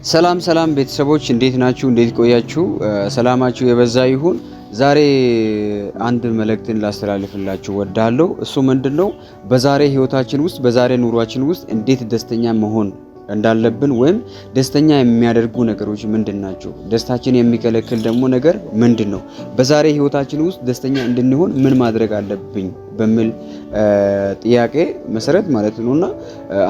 ሰላም ሰላም ቤተሰቦች፣ እንዴት ናችሁ? እንዴት ቆያችሁ? ሰላማችሁ የበዛ ይሁን። ዛሬ አንድ መልእክትን ላስተላልፍላችሁ ወዳለሁ። እሱ ምንድነው? በዛሬ ህይወታችን ውስጥ፣ በዛሬ ኑሯችን ውስጥ እንዴት ደስተኛ መሆን እንዳለብን ወይም ደስተኛ የሚያደርጉ ነገሮች ምንድን ናቸው? ደስታችን የሚከለክል ደግሞ ነገር ምንድን ነው? በዛሬ ህይወታችን ውስጥ ደስተኛ እንድንሆን ምን ማድረግ አለብኝ በሚል ጥያቄ መሰረት ማለት ነውና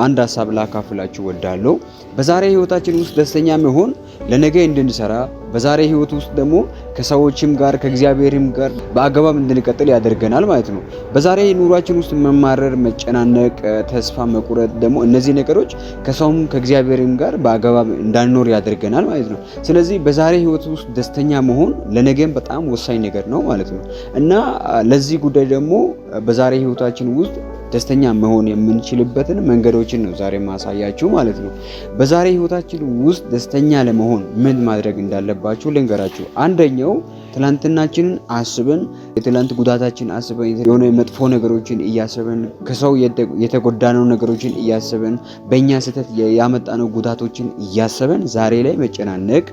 አንድ ሀሳብ ላካፍላችሁ ወዳለሁ። በዛሬ ህይወታችን ውስጥ ደስተኛ መሆን ለነገ እንድንሰራ፣ በዛሬ ህይወት ውስጥ ደግሞ ከሰዎችም ጋር ከእግዚአብሔርም ጋር በአገባብ እንድንቀጥል ያደርገናል ማለት ነው። በዛሬ ኑሯችን ውስጥ መማረር፣ መጨናነቅ፣ ተስፋ መቁረጥ ደግሞ እነዚህ ነገሮች ከሰውም ከእግዚአብሔርም ጋር በአገባብ እንዳንኖር ያደርገናል ማለት ነው። ስለዚህ በዛሬ ህይወት ውስጥ ደስተኛ መሆን ለነገም በጣም ወሳኝ ነገር ነው ማለት ነው። እና ለዚህ ጉዳይ ደግሞ በዛሬ ህይወታችን ውስጥ ደስተኛ መሆን የምንችልበትን መንገዶችን ነው ዛሬ ማሳያችሁ ማለት ነው። በዛሬ ህይወታችን ውስጥ ደስተኛ ለመሆን ምን ማድረግ እንዳለባችሁ ልንገራችሁ። አንደኛው ትላንትናችንን አስበን፣ የትላንት ጉዳታችን አስበን፣ የሆነ መጥፎ ነገሮችን እያሰብን፣ ከሰው የተጎዳነው ነገሮችን እያሰብን፣ በእኛ ስህተት ያመጣነው ጉዳቶችን እያሰብን ዛሬ ላይ መጨናነቅ፣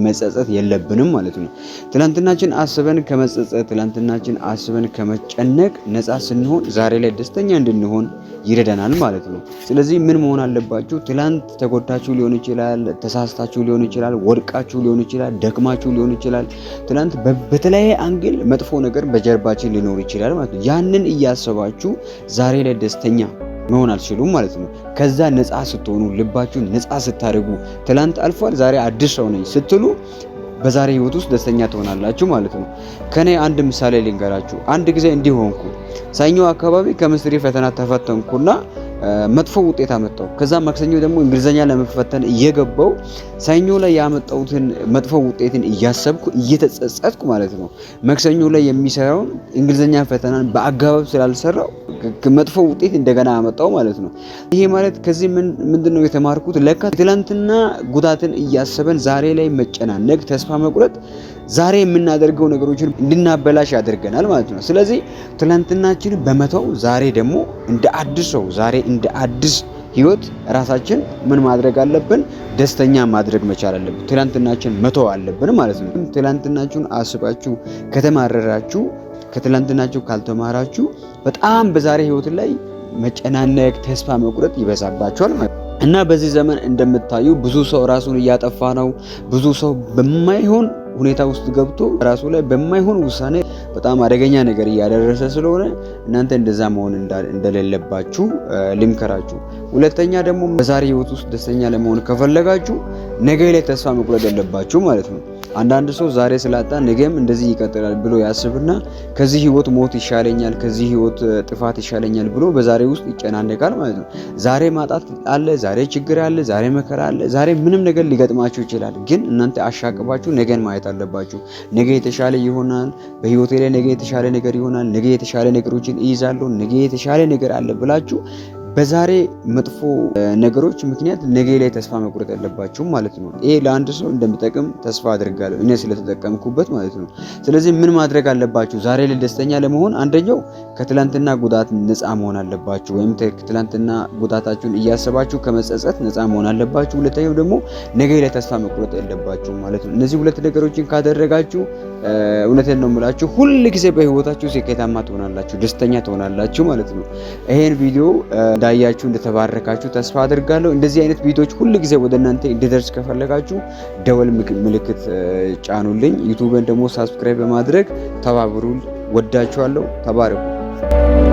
መጸጸት የለብንም ማለት ነው። ትላንትናችን አስበን ከመጸጸት፣ ትላንትናችን አስበን ከመጨነቅ ነፃ ስንሆን ዛሬ ላይ ደስተኛ እንድንሆን ይረዳናል ማለት ነው። ስለዚህ ምን መሆን አለባችሁ? ትላንት ተጎድታችሁ ሊሆን ይችላል፣ ተሳስታችሁ ሊሆን ይችላል፣ ወድቃችሁ ሊሆን ይችላል፣ ደክማችሁ ሊሆን ይችላል። ትላንት በተለያየ angle መጥፎ ነገር በጀርባችን ሊኖር ይችላል ማለት ነው። ያንን እያሰባችሁ ዛሬ ላይ ደስተኛ መሆን አልችሉም ማለት ነው። ከዛ ነፃ ስትሆኑ፣ ልባችሁን ነፃ ስታደርጉ፣ ትላንት አልፏል፣ ዛሬ አዲስ ሰው ነኝ ስትሉ በዛሬ ህይወት ውስጥ ደስተኛ ትሆናላችሁ ማለት ነው። ከኔ አንድ ምሳሌ ልንገራችሁ። አንድ ጊዜ እንዲህ ሆንኩ። ሰኞ አካባቢ ከምስትሪ ፈተና ተፈተንኩና መጥፎ ውጤት አመጣው። ከዛ ማክሰኞ ደግሞ እንግሊዘኛ ለመፈተን እየገባው ሰኞ ላይ ያመጣሁትን መጥፎ ውጤትን እያሰብኩ እየተጸጸትኩ ማለት ነው። ማክሰኞ ላይ የሚሰራውን እንግሊዘኛ ፈተናን በአገባብ ስላልሰራው መጥፎ ውጤት እንደገና አመጣው ማለት ነው። ይሄ ማለት ከዚህ ምንድነው የተማርኩት? ለካ ትላንትና ጉዳትን እያሰበን ዛሬ ላይ መጨናነቅ፣ ተስፋ መቁረጥ ዛሬ የምናደርገው ነገሮችን እንድናበላሽ ያደርገናል ማለት ነው። ስለዚህ ትላንትናችንን በመተው ዛሬ ደግሞ እንደ አዲስ ሰው፣ ዛሬ እንደ አዲስ ህይወት ራሳችን ምን ማድረግ አለብን? ደስተኛ ማድረግ መቻል አለብን። ትላንትናችን መተው አለብን ማለት ነው። ትላንትናችሁን አስባችሁ ከተማረራችሁ፣ ከትላንትናችሁ ካልተማራችሁ በጣም በዛሬ ህይወት ላይ መጨናነቅ፣ ተስፋ መቁረጥ ይበዛባችኋል ማለት ነው። እና በዚህ ዘመን እንደምታዩ ብዙ ሰው ራሱን እያጠፋ ነው። ብዙ ሰው በማይሆን ሁኔታ ውስጥ ገብቶ ራሱ ላይ በማይሆን ውሳኔ በጣም አደገኛ ነገር እያደረሰ ስለሆነ እናንተ እንደዛ መሆን እንደሌለባችሁ ልምከራችሁ። ሁለተኛ ደግሞ በዛሬ ህይወት ውስጥ ደስተኛ ለመሆን ከፈለጋችሁ ነገ ላይ ተስፋ መቁረጥ የለባችሁ ማለት ነው። አንዳንድ ሰው ዛሬ ስላጣ ነገም እንደዚህ ይቀጥላል ብሎ ያስብና ከዚህ ህይወት ሞት ይሻለኛል፣ ከዚህ ህይወት ጥፋት ይሻለኛል ብሎ በዛሬ ውስጥ ይጨናነቃል ማለት ነው። ዛሬ ማጣት አለ፣ ዛሬ ችግር አለ፣ ዛሬ መከራ አለ፣ ዛሬ ምንም ነገር ሊገጥማችሁ ይችላል። ግን እናንተ አሻቅባችሁ ነገን ማየት አለባችሁ። ነገ የተሻለ ይሆናል፣ በህይወቴ ላይ ነገ የተሻለ ነገር ይሆናል፣ ነገ የተሻለ ነገሮችን እይዛለሁ፣ ነገ የተሻለ ነገር አለ ብላችሁ በዛሬ መጥፎ ነገሮች ምክንያት ነገ ላይ ተስፋ መቁረጥ ያለባችሁም ማለት ነው። ይሄ ለአንድ ሰው እንደሚጠቅም ተስፋ አድርጋለሁ፣ እኔ ስለተጠቀምኩበት ማለት ነው። ስለዚህ ምን ማድረግ አለባችሁ? ዛሬ ላይ ደስተኛ ለመሆን አንደኛው ከትላንትና ጉዳት ነፃ መሆን አለባችሁ፣ ወይም ከትላንትና ጉዳታችሁን እያሰባችሁ ከመጸጸት ነፃ መሆን አለባችሁ። ሁለተኛው ደግሞ ነገ ላይ ተስፋ መቁረጥ ያለባችሁ ማለት ነው። እነዚህ ሁለት ነገሮችን ካደረጋችሁ እውነቴን ነው የምላችሁ ሁል ጊዜ በህይወታችሁ ስኬታማ ትሆናላችሁ፣ ደስተኛ ትሆናላችሁ ማለት ነው። ይሄን ቪዲዮ እንዳያችሁ እንደተባረካችሁ ተስፋ አድርጋለሁ። እንደዚህ አይነት ቪዲዮዎች ሁል ጊዜ ወደ እናንተ እንዲደርስ ከፈለጋችሁ ደወል ምልክት ጫኑልኝ። ዩቲዩብን ደግሞ subscribe በማድረግ ተባብሩ። ወዳችኋለሁ። ተባረኩ።